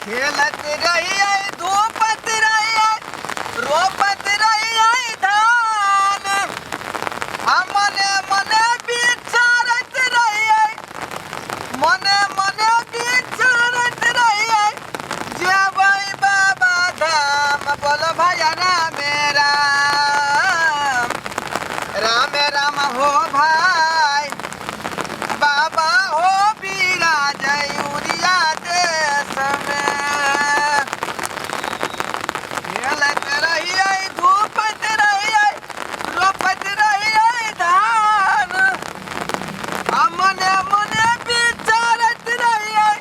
खेलत रहियै, धूपत रहियै, रोपत रहियै धान, आ मने मने विचारैत रहियै, मने मने विचारैत रहियै, जेबै बाबा धाम। बोल भैया रामे राम, रामे राम हो भाई, बाबा हो बिराजय उड़िया देश में। खेलैत रहियै, धूपैत रहियै, रोपैत रहियै धान, आ मने मने विचारैत रहियै,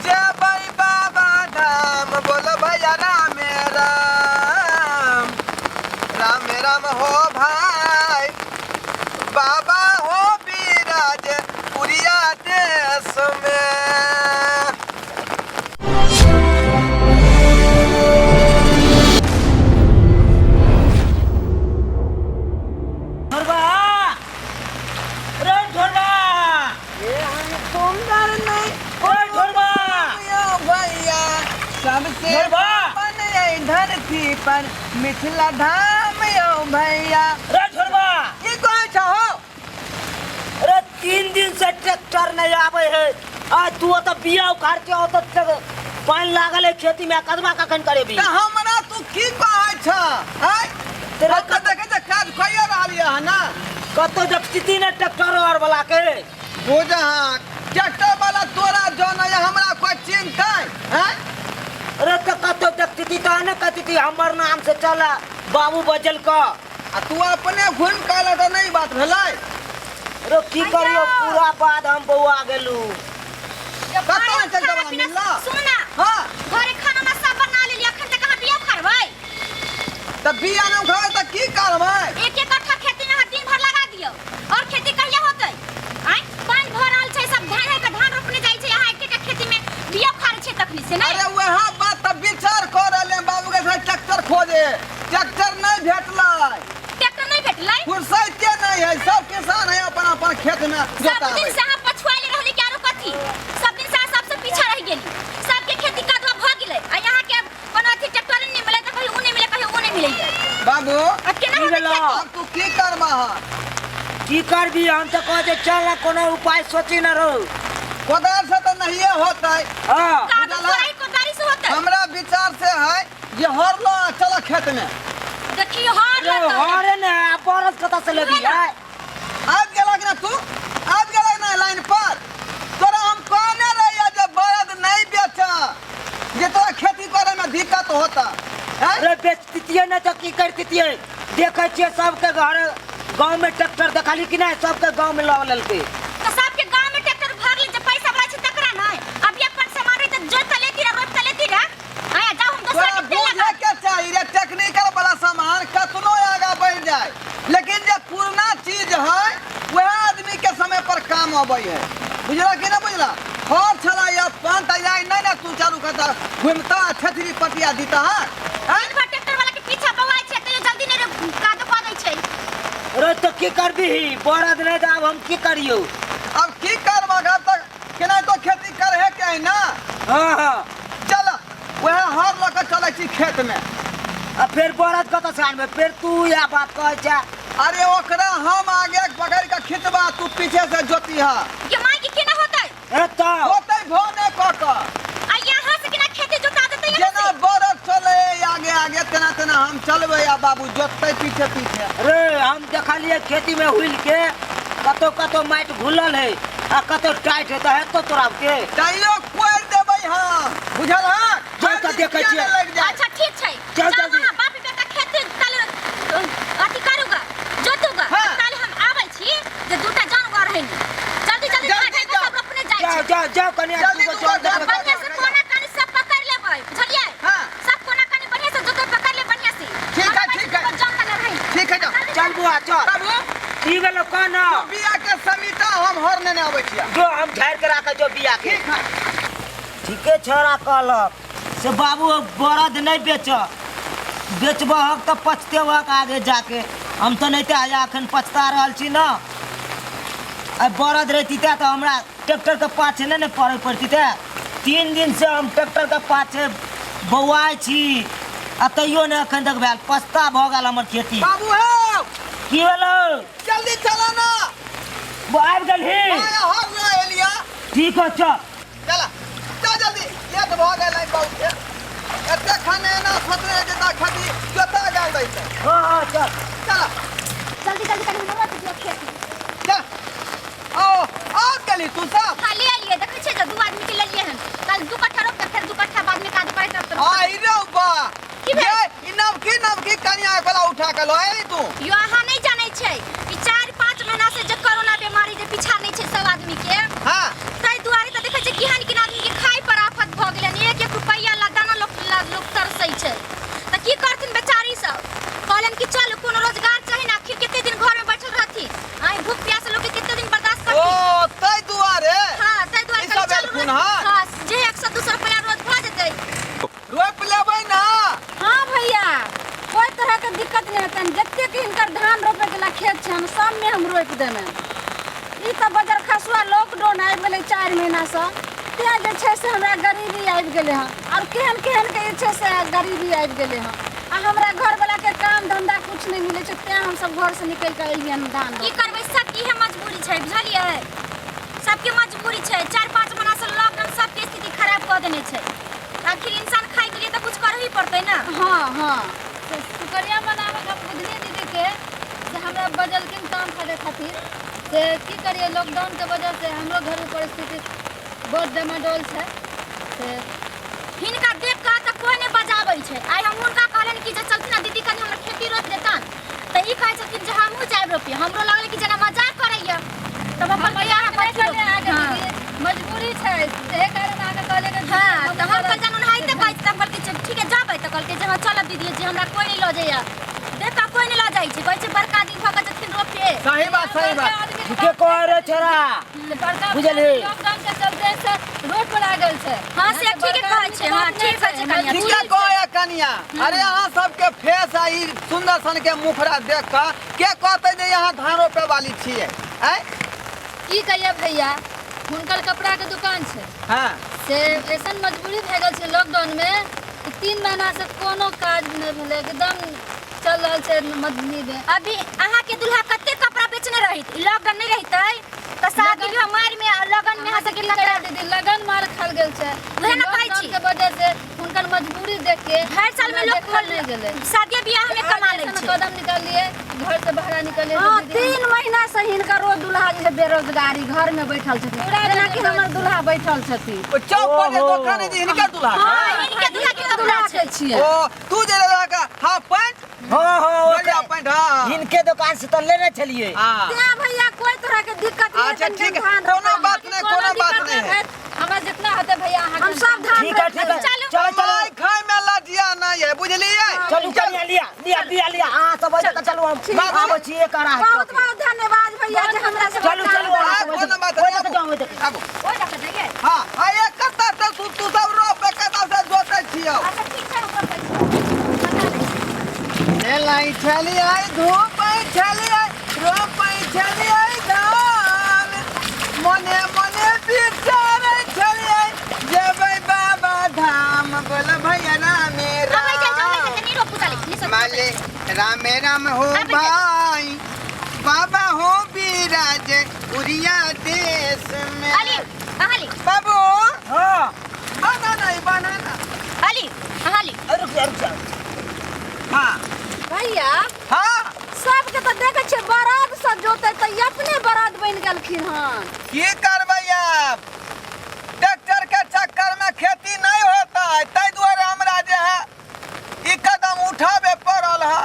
जेबै बाबा धाम। बोल भैया रामे राम, रामे राम हो भाई, बाबा हो बिराज उड़िया देश में। ढोरबा रे ढोरबा, ये हम सुंदर नहीं ओए ढोरबा यो भैया, सबसे ढोरबा। अपन ये धरती पर मिथिला धाम यो भैया। रे ढोरबा, की कहै छहो? अरे 3 दिन से ट्रैक्टर नहीं आवे है, आ तू ओतऽ बिया उखाड़ के ओतऽ पानि लागल है खेती में, कदवा कखन करेबी? तऽ हमरा तू की कहै छ? आँय, तोरा हम तऽ देखै छ काज कइए रहलियै हँ ने। कतौ देखती ने ट्रैक्टर आर वाला के? बुझ, हाँ, ट्रैक्टर वाला तोरा जन है, हमरा कोई चिन्हतै? आँय, अरे तऽ कतौ देखती तऽ ने कहती हमर नाम से चल बाबू बजल क। आ तू अपने घुमि कऽ अयलह तऽ नहि बात भेलै। रो की करियो, पूरा बाद हम बौआ गेलू। कतऽ चलि जेबा मिलला? सुन ना। हाँ। घरे खाना ना सब बना लेली, अखन तक अहाँ बिया उखाड़बै? तऽ बिया नहि उखाड़बै तऽ की करबै? एक एक कट्ठा खेती में अहाँ दिन भर लगा दियौ, और खेती कहिया होतै? आँय, पानि भऽ रहल छै, सब धान है के धान रोपने जाइ छै, अहाँ एक एक खेती में बिया उखाड़ै छियै तखनी से नहि? अरे वएह बात तऽ विचार कऽ रहले, बाबू के साथ ट्रैक्टर खोजे, ट्रैक्टर नहि भेटलै। ट्रैक्टर नहि भेटलै? फुर्सते नहीं है, सब किसान है अपन अपन खेत में सब जोताबै। दिन से अहाँ पछुआले रहली कि आरो कथी? सब दिन से अहाँ सबसे पीछा रहि गेली, सबके खेती कदवा भऽ गेलै आ यहाँ के कोनो अथी ट्रैक्टर नहि मिलै तऽ कहीं उ नहि मिलै, कहीं उ नहि मिलै। बाबू, अब केना की होतै भेलौ? खेती? अब तू की करबह? की करबी, हम तऽ कहै छै चल ना, कोनो उपाय सोची ना रहो। कोदार से तऽ नहिए होतै। हाँ। कादो बुझल है? कोड़ाई कोदारी से होतै। हमरा विचार से है जे हर लो आ चल खेत में। देखियो हर रे लतौ। हरे ने, आ बरस कतऽ से लेबी है? आबि गेलक ना तू, आबि गेलक ना लाइन पर? तोरा हम कहने रहिया जे बरद नहीं बेच, जे तोरा खेती करे में दिक्कत होता हैं? अरे बेचतियै ने तऽ की करतियै? देखै छियै सबके घर गाँव में ट्रैक्टर देखली कि नहि? सबके गाँव में लऽ लेलकै। तऽ सबके गाँव में ट्रैक्टर भर ले, जे पैसा वाला छै तकरा नहि। अभी अपन सामान रही तऽ जोत तऽ लेती रह, रोप तऽ लेती रह। आया जाओ, हम दोसरा तोरा के तेल बुझे लगा के चाही रे, टेक्निकल वाला सामान कतनो आगा बढ़ जाए, लेकिन जे पुरना चीज है वह आदमी के समय पर काम अबै है। बुझला कि ना बुझला? हर छला या पान त जाय नहीं ना, तू चारू कता घूमता छतरी पटिया दीता है, हैं? दिन भर ट्रैक्टर वाला के पीछा बौआइ छै, तैयो जल्दी नहि रे कादो कऽ दै छै। रे तऽ की करबिही? बरद नहि तऽ आब हम की करियौ? अब की करबा? अब तक केना तो खेती करे के है ना। हाँ हाँ। चल, वह हर लऽ कऽ चलै छी खेत में। आ फेर बरद कतऽ से आनबै? फेर तू इएह बात कहै छै। अरे ओकरा हम आगे पकड़ के खिंचबा, तू पीछे से जोती हा। के माय के केना होतै? ए तऽ होतै भने कऽ कऽ। आ यहाँ से केना खेती जोता देतै यहाँ जेना से? बरद चले आगे आगे, तेना तेना हम चलबै आ बाबू जोततै पीछे पीछे। रे हम देखलियै खेती में हुइल के कतौ कतौ माटि घुलल है आ कतौ टाइट है, तऽ हेतौ तोरा के? तैयो कोरि देबै हम, बुझल हँ? चल तऽ देखै छियै। लागि जाए। अच्छा ठीक छै। चल जाउ जल्दी। अहाँ बाप बेटा खेती ताले अथी करूगा, जोतूगा। हाँ। ताले हम आबै छी जे दूटा जानवर है, जल्दी जल्दी जल्दी धान ढाइ कऽ जाउ। सब रोपने जाइ जाओ छै। जाओ जाओ कनिया, जल्दी दूगो दूगो जल जाओ। देखबै। बढ़िया से कोना कानी सब पकड़ लेबै, बुझलियै? हाँ। सब कोना कानी बढ़िया से जोते पकड़ ले बढ़िया से। ठीक है, ठीक है। जान तने रही। ठीक है, जाओ। चल बुआ चल। बाबू, की भेलो कह ना? बिया के समीता, हम हर नेने अबै छियै। जो, हम झाड़ि के राखै छौ बिया के। ठीक है। ठीके छोरा कहलक से बाबू, बरद नहि बेच, बेचबहक तऽ पछतेबहक आगे जाके। हम तऽ नहि तऽ एखन पछता रहल छी ने। आ बरद रहिती तऽ हमरा ट्रैक्टरके पाछे नहि ने पड़ै पड़ती। तऽ 3 दिन से हम ट्रैक्टर के पाछे बौआइ छी आ तैयो नहि एखन तक भेल। पछता भऽ गेल हमर खेती। बाबू हौ, की भेलौ? जल्दी चला ना। आबि गेलही? हर ना एलिया। ठीक हो, चल। चला चल जल्दी, लेट भऽ गेल है बहुत। एते खाने एना सोचने जे ता खेती जोता गेल रहितै। हाँ हाँ, चल। चला जल्दी जल्दी कनि हमरा दियौ खेती। चल। आओ आब गेली तू सब? हाँ, ले आलिए। देखै छियै जे 2 आदमी के लेलियै हन। कल 2 कट्ठा रोपते, फेर 2 कट्ठा बाद में काज करैत रहतै। आई रौ बा। की भेल? ये, ई नवकी नवकी कनिया वाला उठा के लऽ एली तू। यो अहाँ नहि जानै छै ई 4-5 महीना से जे कोरोना बीमारी जे पीछा नहि छै सब आदमी के। हाँ। ताहि दुआरे तऽ देखै छियै केहन केहन आदमी के खाय पर आफत भऽ गेलै हन। एक एक रुपैआ ला दाना लोक ला लोक तरसै छै। तऽ की करथिन बेचारी सब? कहलनि कि चल कोनो रोजगार चाही ने, आखिर कते दिन घर में बैठल रहथिन? आइ भूख प्यास लोक के कते दिन बर्दाश्त ओ करथिन? ताहि दुआरे। हाँ, ताहि दुआरे ई सब कहलियै, चलू एलखुन रोज- हन? हाँ, जे 100-200 रुपैआ रोज भऽ जेतै। रोपि लेबै ना? हाँ भैया, कोई तरह के दिक्कत नहीं होतनि। जतेक हिनकर धान रोपे के खेत छै हम सब में हम रोपि देबै। ई तऽ बजर खसुआ लॉकडाउन आबि गेलै 4 महीना से, तें जे छै से हमरा गरीबी आबि गेलै हँ। आओर केहन केहन के जे छै से गरीबी आबि गेलै हँ। आ हमरा घरवला के काम धंधा कुछ नहीं मिलै छै, तें हम सब घर से निकलि कऽ एलियै हन धान की रोपे। करबै, सबके इहे मजबूरी छै, बुझलियै? सबके मजबूरी छै। 4-5 महीना से लॉकडाउन सबके स्थिति खराब कऽ देने छै। आखिर इंसान खाय के लिए तऽ कुछ करही पड़तै ना। हाँ हाँ। से शुक्रिया मनाबै हम बुधनी दीदी के से हमरा बजलखिन काम करे खातिर। से की करिए, लॉकडाउन के वजह से हमरो घर में परिस्थिति बहुत डमाडोल छै। से हिनका देख कऽ तऽ कोइ नहि बजाबै छै। आइ हम हुनका कहलनि कि जे चलथिन ना दीदी कनि हमर खेती रोपि देतन, तऽ ई कहै छथिन जे हमहूँ जायब रोपे। हमरो लगलै कि जेना मजाक करैया। तब हम कहलियै, अहाँ मजाक नहि कथी रोपबै? कहलियै अहाँके हाँ। दीदी, मजबूरी छै, एहे कारण अहाँके कहलियै कि हाँ, हम तऽ हम करब। कहलियै ओनाहिते कहै छै। तऽ हम कहलियै जे ठीक है जेबै, तऽ कहलकै जे हाँ चलब दीदी, जे हमरा कोइ नहि लऽ जाइया। देख कऽ कोइ नहि लऽ जाइ छै, कहै छै बड़का आदमी भऽ कऽ जेथिन रोपे। सही बात, सही बड़का बात। आदमी के ठीके कहै रे छोरा। बड़का बुझलिही? लॉकडाउन के चलते से रोड पर आ गेल छै। हाँ, से अहाँके ठीके बड़का कहै आदमी छै, के हाँ, बात नहि ठीक कहै छै कनिया। ठीके मजबूरी कहै कनिया। अरे अहाँ सबके फेस आ ई सुंदर सन के मुखड़ा देख कऽ के कहतै जे यहाँ धान रोपे वाली छियै? आँय? की कहिए भैया, हुनकर कपड़ा के दुकान छै। हाँ। से ऐसन मजबूरी भए गेल छै लॉकडाउन में कि 3 महीना से कोनो काज नहि भेलै, एकदम चल रहल छै मजबूरी में। अभी अहाँ के दूल्हा कते कपड़ा बेचने रहित, लॉकडाउन नहीं रहितै तऽ शादी विवाह मारि में लगन में अहाँ सबके की कपड़ा कहिए दीदी, लगन मार खाल गेल छै। उहे ने कहै लॉकडाउन छी। के वजह से हुनकर मजबूरी देख के हर साल में हमरा लोग देखल नहि गेलै। शादी बियाह में कमा लै ऐसन छै। कदम निकालिए, घर से बाहर निकलिए। हाँ, दीदी, 3 महीना से हिनकर रोज दूल्हा जे छै बेरोजगारी घर में बैठल छथिन, पूरा जेनाकि बेरोजगारी। हमर दूल्हा बैठल छथिन। ओ चौक पर जे ओहो। दोकान है जे हिनकर दूल्हा के? हाँ, हिनके दूल्हा के कपड़ा दूल्हा छै। के छियै। ओ तू जे लेलक हाफ पैंट? हाँ हाँ, बढ़िया पैंट, हाँ। हिनके दुकान से तऽ लेने छलियै। हाँ। तें भैया कोई तरह के दिक्कत नहीं। अच्छा, हेतनि ठीक है। धान कोनो रोपैमे। बात नहीं, कोनो बात दिक्कत नहीं है। हैत, हमरा जितना होतै भैया अहाँके हम सब धान ठीक है, ठीक है। चलू। चलो चलो। कमाई खाय में लजिया नहीं है, बुझलियै? चलू कनिया, लिया लिया लिया लिया, अहाँ सब ऐसे तऽ चलू, हम बाबू। आबै छी एक अढ़ाई। बहुत बहुत धन्यवाद भैया जे हमरा सब चलू चलू, अहाँ सब कोनो बात ओहि नहीं, लऽ कऽ जाउ, ओहि लऽ कऽ। आबू। ओहि लऽ कऽ जइयै। हाँ, आ एक कत्ता से तू सब रोप, एक कत्ता से जोतै छियौ। अच्छा ठीक छै, हम रोपै छी। बता दै छी। एलै छलियै धूपै छलियै रोपै छलियै धान, मने मने विचारै छलियै जेबै बाबा धाम। बोल भैया रामे अबै जाइ, जाउ, राम। अबै जाइ, नहीं रोपू चलै, नहीं सब माले रामे राम हो अबै जाइ। भाई, बाबा हो बिराज उड़िया देश में। अली, अहाँ ली। बाबू। हाँ। बनाना ही बनाना। अली, अहाँ ली। रुक जा, रुक जा। हाँ। भैया। हाँ। सबके तऽ देखै छियै बरद से जोतै, तऽ ई अपने बरद बनि गेलखिन हन। की करबै आब, ट्रैक्टर के चक्कर में खेती नहीं होता है, ताहि दुआरे हमरा जे है ई कदम उठाबे पड़ल है,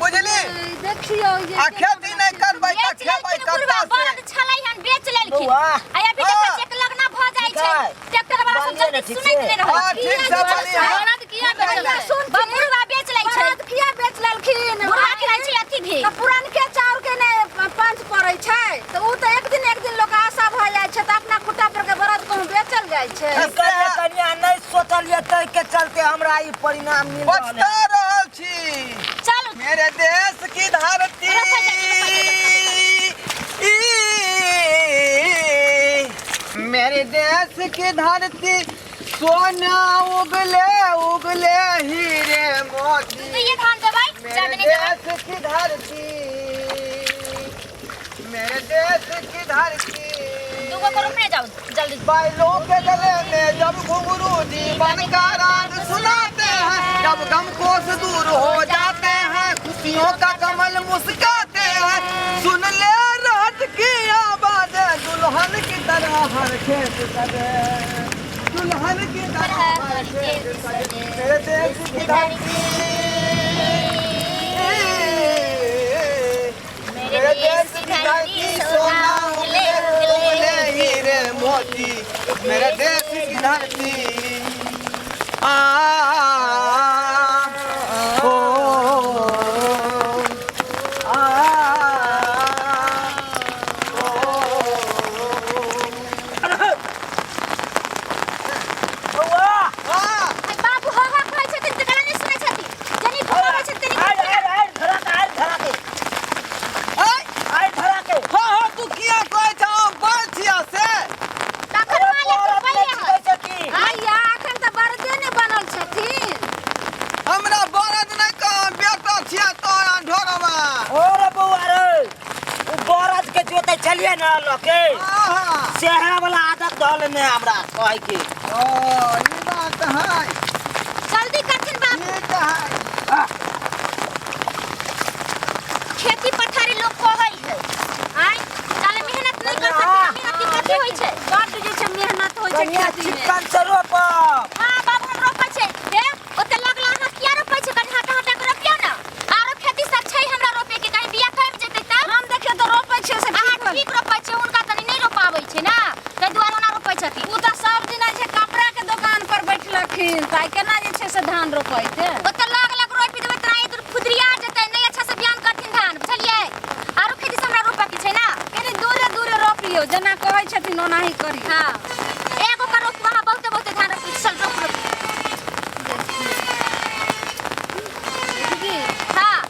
बुझली? देखियौ ये आ खेती नहीं करबै तऽ बेच खेबै लेलखिन बुढ़वा, कतऽ से? बरद छलै हन, बेच लेलखिन। बौआ। आ अभी देखै हाँ। छियै कि लगना भऽ जाइ छै। ठीक है। ट्रैक्टर वाला सब बालिए जल्दी ने ठीक सुनैत से। नहि रहै हाँ, छै। ठीक से बालिए। बरद किया बेचल छै? बुढ़वा बेच लै छै। बरद किया बेच लेलखिन? बुढ़वा के रहै छै अथी भी। तऽ पुरनके चाउर के ने पंच पड़ै छै, तऽ उ तऽ एक दिन एक दिन लोक आशा भऽ जाइ छै, तऽ अपना खुट्टा पर के बरद कहूँ बेचल जाइ छै। की करियै कनिया, नहि सोचलियै ताहि के चलते हमरा ई परिणाम मिल रहल है। पछता रहल छी। चलू। मेरे देश की धरती, मेरे देश की धरती सोना उगले उगले हीरे मोती तो ये धान देबै मेरे ज्यादा नहीं देबै देश की धरती, मेरे देश की धरती। दूगो को रोपने जाओ जल्दी। बैलों के गले में जब घुंघरू जीवन का राग सुनाते हैं, जब गम कोस दूर हो जाते हैं, खुशियों का कमल मुस्काते हैं। सुन ले रात की आवाज, दुल्हन की तरह हर खेत सजे, दुल्हन की तरह हर खेत सजे, मेरे देश की धरती, मेरे देश की धरती, सोना उगले उगले हीरे मोती, मेरे देश की धरती। आ ओ आ ओ। बौआ। हाँ। अरे बाबू हो हो कहै छथिन तऽ केना नहि सुनै छथिन? जनी घुमाबै छथिन तनी। आइ आइ आइ धरा के, आइ धरा के। ऐ, आइ धरा के। हाँ हाँ, तू किया कहै छह हम बड़ छिया से? तखन मालिक अरे रुपैआ बौआ, है। छै की? भैया, एखन तऽ बरदे नहि बनल छथिन। हमरा बरद नहि कह, बेटा छिया तोरा ढोरवा। ओ रे बौआ रे, ओ बरद के जोते छलियै ने लके, आहा। सेहे वाला आदत धऽ लेने हमरा कहै के। ओ ई बात है। जल्दी करथिन बाबू। ठीक है। खेती पथारी लोग कहै है आय ताले मेहनत नहि कर सकते, मेहनत की कथी होइ छै? बड्ड जे छै मेहनत होइ छै कनिया, खेतीमे। चिक्कन से रोपब। हाँ बाबू, हम रोपै छै। हे, ओते लगला अहाँ किया रोपै छै? कनि हटा हटा के रोपियौ ने। आरो खेती सब छै हमरा रोपे के, कहीं बिया कमि जेतै तब। हम देखियौ तऽ रोपै छियै से अहाँ ठीक होल। ठीक रोपै छै, हुनका तनी नहि रोपाबै छै ने, ताहि दुआरे ओना रोपै छथिन। ओ तऽ सब दिना जे कपड़ा के दोकान पर बैठलखिन तऽ आइ केना जे छै से धान रोपैते? ओते लग लग रोपि देबै तऽ ई फुदरिया जेतै, नहि अच्छा से बियान करथिन धान, बुझलियै? आरो खेती से हमरा रोपऽ के छै ने। कनि दूरे दूरे रोपियौ, जेना कहै छथिन ओनाही करियौ। हाँ, एगो का रोपू अहाँ, बहुते बहुते धान रोपू। चल, रोप रोप। दीदी। हाँ,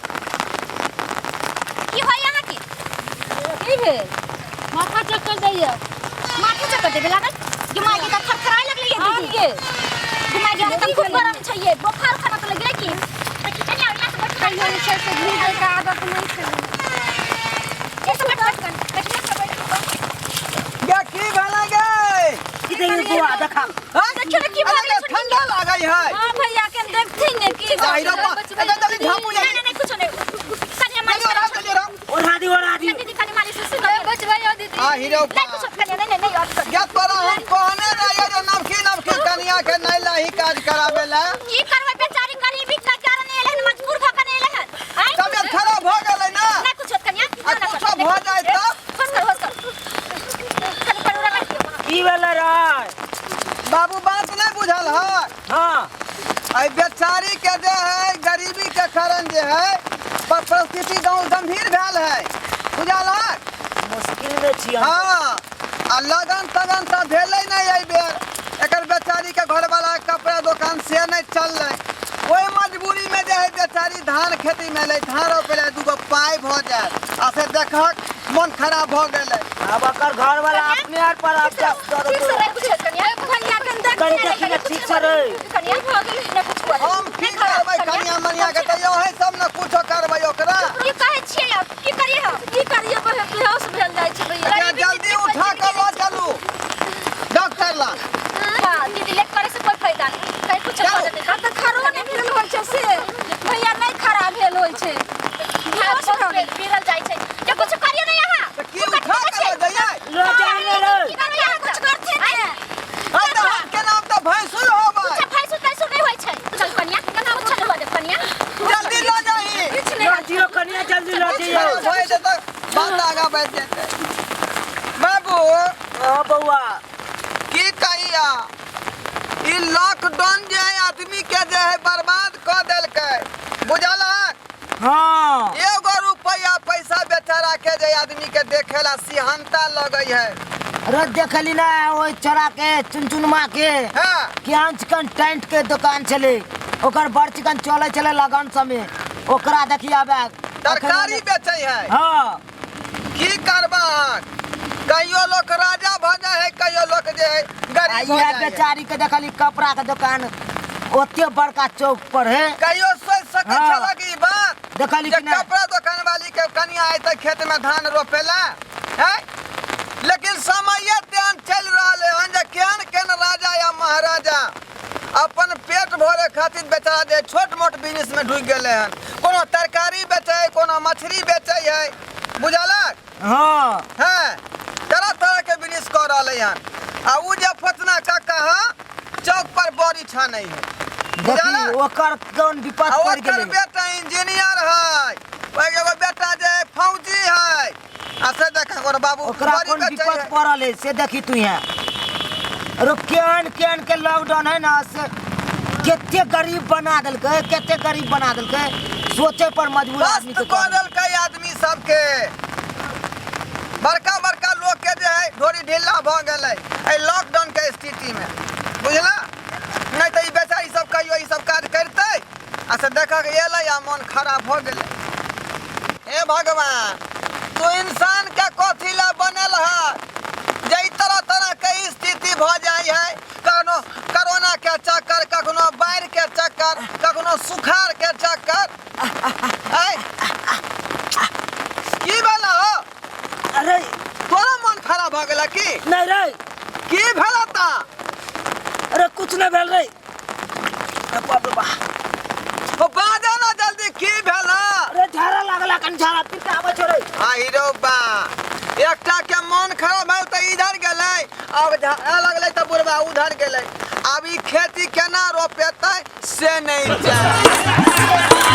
की होय अहाँके? की भेल? माथा चक्कर दैया। माथा चक्कर देबे लागल? दिमाग के थरथराए लगलै ये हाँ। दीदी। गे। दिमाग के एकदम खूब गरम छै ये, बोखार खाना तऽ लगलै की देखी। चलिए आउ, यहाँ से बैठ। कहियो जे छै से घी दैके आदत नहि छै। से बैठ बैठ बैठ बैठ बैठ। गे, की भेलै गे? की देखी बौआ, देखा। हाँ? देखियौ ने की भऽ अरे गेलै छोटकी। ठंडा लागै है। हाँ भैया, के देखथिन ने की आई रो बा, एते जल्दी झापू नहीं जाई। नहीं नहीं, कुछ नहीं, कनिया मालिश जल्दी ओढ़ा, करू। जल्दी ओढ़ा। ओढ़ा दी, ओढ़ा दी। दीदी, कनि मालिश से। बचबै दीदी। आ हीरो। नहीं कुछ कनिया, नहीं नहीं नहीं, और गे, तोरा हम कहने रहियै जे नवकी नवकी कनिया के नहि लाही काज कराबे ला। की करबै, बेचारी गरीबी के कारण एलै हन, मजबूर भऽ के एलै हन। आँय? तबियत खराब भऽ गेलै ने। नहीं कुछ कनिया। आ कुछो भऽ जाय तब? होश कर, होश कर, कनि पर उड़ा दियौ। की भेलै रे? बाबू, बात नहि बुझल है? हाँ। एहि बेचारी के जे है गरीबी के कारण जे है पर परिस्थिति गाँव गंभीर भेल है, बुझल है? मुश्किल में छी हम। हाँ, आ लगन तगन तऽ भेलै नहि एहि बेर। एकर बेचारी के घरवाला के कपड़ा दोकान से नहि चललै। ओहि मजबूरी में जे है बेचारी धान खेती में एलै, धान रोपै लए, दूगो पाइ भऽ जायत, आ से देखहक मन खराब भऽ गेलै। आब ओकर घर वाला अपने आर पर आब जा। ठीक से नहीं कुछ कनिया। भैया, के कनि देखथिन। देखी ने, ठीक से रे। कनिया, भऽ गेलै नहीं कुछ। हम की करबै कनिया मनिया के? तऽ यही सब ने कुछो करबै ओकरा। की कहै छियै आब? की करियै हम? की करियै, बेहोश भेल जाइ छै भैया। एकरा जल्दी उठा कऽ लऽ चलू डॉक्टर लग। हाँ दीदी, लेट करे से कोई फायदा नहीं, कहीं कुछ चलो। भऽ जेतै। आ तऽ खड़ो नहि भेल होइ छै से भैया, नहि खड़ा भेल होइ छै, बेहोश भऽ गेल। बिगल जाइ छै जे कुछ करियै नहीं अहाँ। तऽ की उठा कऽ लऽ जइयै? लऽ जा ने रे। की करबै अहाँ? कुछ करथिन ने। हाँ, तऽ हम केना तऽ भैंसुर होबै। अच्छा, भैंसुर तैंसुर नहि होइ छै। चल कनिया, केना कुछ हुआ दे कनिया। जल्दी लऽ जाही। किछु नहि। लऽ जियो कनिया, जल्दी लऽ जियो। भऽ जेतै, बात आगाँ बढ़ि जेतै बाबू। हाँ बौआ। की कहिया, ई लॉकडाउन जे है आदमी के जे है बर्बाद कऽ देलकै, बुझल है? हाँ। एगो रुपया पैसा बेचारा के जे आदमी के देखेला सिहनता लगै है। रोज देखली ना ओहि छोरा के, चुनचुनमा के। हाँ। केहन चिकन टेंट के दुकान छलै ओकर, बड़ चिकन चलै छलै लगन समय, ओकरा देखिए आबे। तरकारी बेचै है। हाँ। की करबहक, कहियो लोक राजा भऽ जाइ है, कहियो लोक जे है आ गरीब भऽ इएह जाइ है। बेचारी के देखली कपड़ा के दुकान ओते बड़का चौक पर है। कहियो सोच सकै छलक ई बात देखली जे कि नहि? कपड़ा दुकान वाली के कनिया अयतै खेत में धान रोपेला है? लेकिन समय तेहन चलि रहल हन जे केहन केहन राजा या महाराजा अपन पेट भरे खातिर बेचारा जे छोट मोट बिजनेस में ढुकि गेलै हन। कोनो तरकारी बेचै है, कोनो मछली बेचै है, बुझलक? हैं, तरह तरह के बिजनेस कऽ रहलै हन। आ उ जे फोचना काका ह चौक पर बड़ी छानै है, देखी बुझलक? ओकर कोन विपद आ पड़ि ओकर गेलै। बेटा इंजीनियर है, ओहि एगो बेटा जे है फौजी है। आ से देख ओकर बाबू ओकरा बड़ी कोन बेचै विपद है। पड़ल है से देखी तू यहाँ। अरे केहन केहन के लॉकडाउन है ना, से कते गरीब बना देलकै, कते गरीब बना देलकै, सोचे पर मजबूर आदमी मस्त के कऽ देलकै आदमी सबके। बड़का बड़का लोग के जे है ढोरी ढिल्ला भऽ गेलै एहि लॉकडाउन के स्थिति में, बुझला? नहि तऽ ई बेचारी सब कहियो ई सब काज करतै? आ से देखक एलै आ मन खराब भऽ गेलै। हे भगवान, तू इंसान के कथी ला बनल है जे ई तरह तरह के स्थिति भऽ जाइ है? कखनो कोरोना के चक्कर, कखनो बाढ़ि के चक्कर, कखनो सुखाड़ के चक्कर। ऐ, की भेल हो? अरे तोरा मन खराब भऽ गेल की? नहीं रे। की भेल ता? अरे कुछ नहीं भेल रे। अरे बाप रे बाप। ओ बाजा ना जल्दी, की भेल? अरे झाड़ा लागल कन, झाड़ा फिर के आबै छौ रे। आ हीरो बा, एकटा के मन खराब भेल तऽ इधर गेलै, आब झाड़ा लगलै तऽ बुढ़बा उधर गेलै। आब ई खेती केना रोपेतै से नहीं जाने।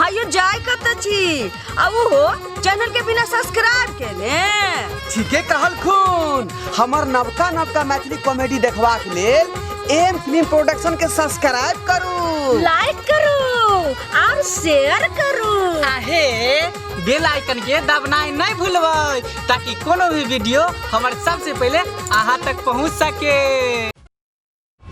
हायो जाय कत छी आ ओहो चैनल के बिना सब्सक्राइब केने? ठीके कहल खून, हमर नवका नवका मैथिली कॉमेडी देखबाक लेल एम फिल्म प्रोडक्शन के सब्सक्राइब करू, लाइक करू और शेयर करू। आहे बेल आइकन के दबनाइ नहीं भूलबै ताकि कोनो भी वीडियो हमर सबसे पहले अहाँ तक पहुँच सके।